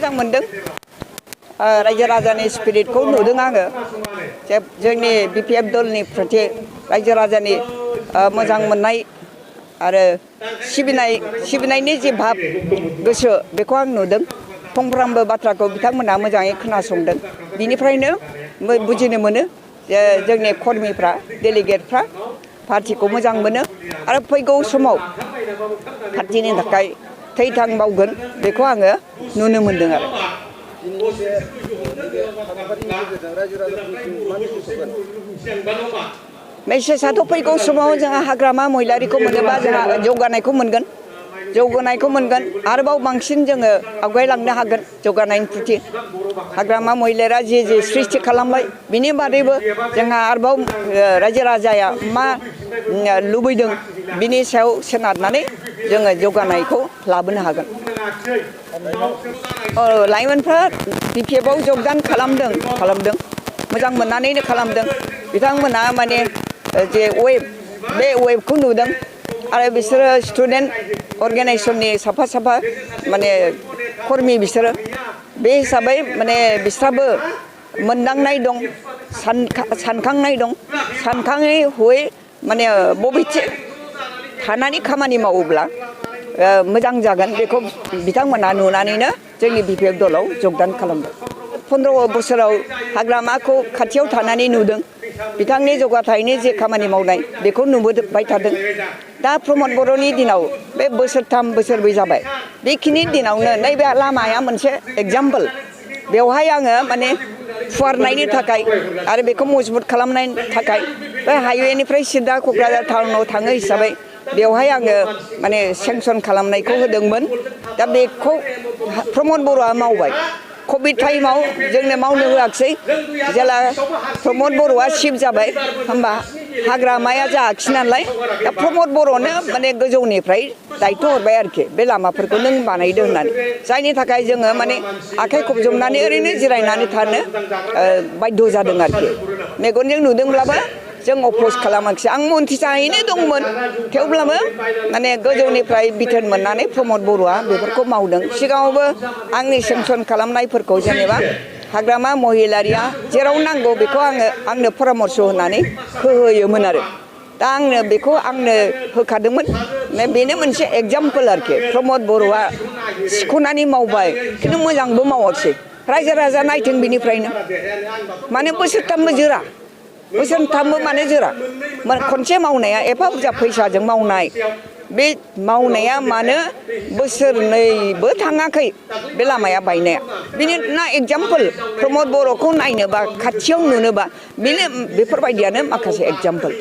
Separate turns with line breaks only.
मोजां मोनदों रायजो राजानि स्पिरिटखौ नुदों आङो जे जोंनि बिपिएफ दलनि प्रति रायजो राजानि मोजां मोननाय आरो सिबिनायनि जे भाब गोसो बेखौ आं नुदों फंफ्रामबो बाथ्राखौ बिथांमोना मोजाङै खोनासंदों बिनिफ्रायनो बुजिनो मोनो जे जोंनि कर्मिफ्रा डेलिगेटफ्रा पार्टिखौ मोजां मोनो आरो फैगौ समाव पार्टिनि थाखाय थै-थां बावगोन बेखौ आङो नुनो मोनदों आरो मेसेजआथ' फैगौ समाव जोंहा हाग्रामा महिलारिखौ मोनोबा जोंहा जौगानायखौ मोनगोन आरोबाव बांसिन जोङो आवगायलांनो हागोन जौगानायनि प्रति हाग्रामा महिलारा जे सृष्टि खालामबाय बिनि बादैबो जोंहा आरोबाव रायजो राजाया मा लुबैदों बिनि सायाव सोनारनानै जोङो जौगानायखौ लाबोनो हागोन लाइमोनफ्रा बिपिएफआव जगदान खालामदों मोजां मोननानैनो खालामदों बिथांमोना माने जे बे वेबखौ नुदों आरो बिसोरो स्टुडेन्ट अर्गेनाइजेसननि साफा माने कर्मि बिसोरो बे हिसाबै माने बिस्राबो मोनदांनाय दं सानखांनाय दं सानखाङै हयै माने बबेथिं थानानै खामानि मावोब्ला मोजां जागोन बेखौ बिथांमोना नुनानैनो जोंनि बिपिएफ दलाव जगदान खालामदों 15 बोसोराव हाग्रामाखौ खाथियाव थानानै नुदों बिथांनि जौगाथायनि जे खामानि मावनाय बेखौ नुबोबाय थादों दा प्रमद बर'नि दिनाव बे बोसोरथाम बोसोरब्रै जाबाय बेखिनि दिनावनो नैबे लामाया मोनसे एग्जाम्पल बेवहाय आङो माने फुवारनायनि थाखाय आरो बेखौ मजबुत खालामनायनि थाखाय बे हाइवेनिफ्राय सिदा क'क्राझार टाउनाव थाङो हिसाबै बेवहाय आङो माने सेंसन खालामनायखौ होदोंमोन दा बेखौ प्रमद बर'आ मावबाय कभिड टाइमाव जोंनो मावनो होआखिसै जेला प्रमद बर'आ चिफ जाबाय होमबा हाग्रामाया जायाखिसै नालाय दा प्रमद बर'नो माने गोजौनिफ्राय दायथ' हरबाय आरोखि बे लामाफोरखौ नों बानायदो होननानै जायनि थाखाय जोङो माने आखाइ खबजबनानै ओरैनो जिरायनानै थानो बाध्य जादों आरोखि मेगनजों नुदोंब्लाबो जों अप'ज खालामाखिसै आं मन्थ्रि जाहैनो दंमोन थेवब्लाबो माने गोजौनिफ्राय बिथोन मोननानै प्रमद बर'आ बेफोरखौ मावदों सिगाङावबो आंनि सेंसन खालामनायफोरखौ जेनेबा हाग्रामा महिलारिया जेराव नांगौ बेखौ आंनो परामर्श होनानै होयोमोन आरो दा बेखौ आंनो होखादोंमोन बेनो मोनसे एग्जाम्पल आरोखि प्रमद बर'आ सिख'नानै मावबाय खिन्थु मोजांबो मावाखिसै रायजो राजा नायथों बिनिफ्रायनो माने बोसोरथामबो माने जोरा खनसे मावनाया एफा बुरजा फैसाजों मावनाय बे मावनाया मानो बोसोरनैबो थाङाखै बे लामाया बायनाया बिनि ना एग्जाम्पल प्रमद बर'खौ नायनोबा खाथियाव नुनोबा बेफोरबायदियानो माखासे एग्जाम्पल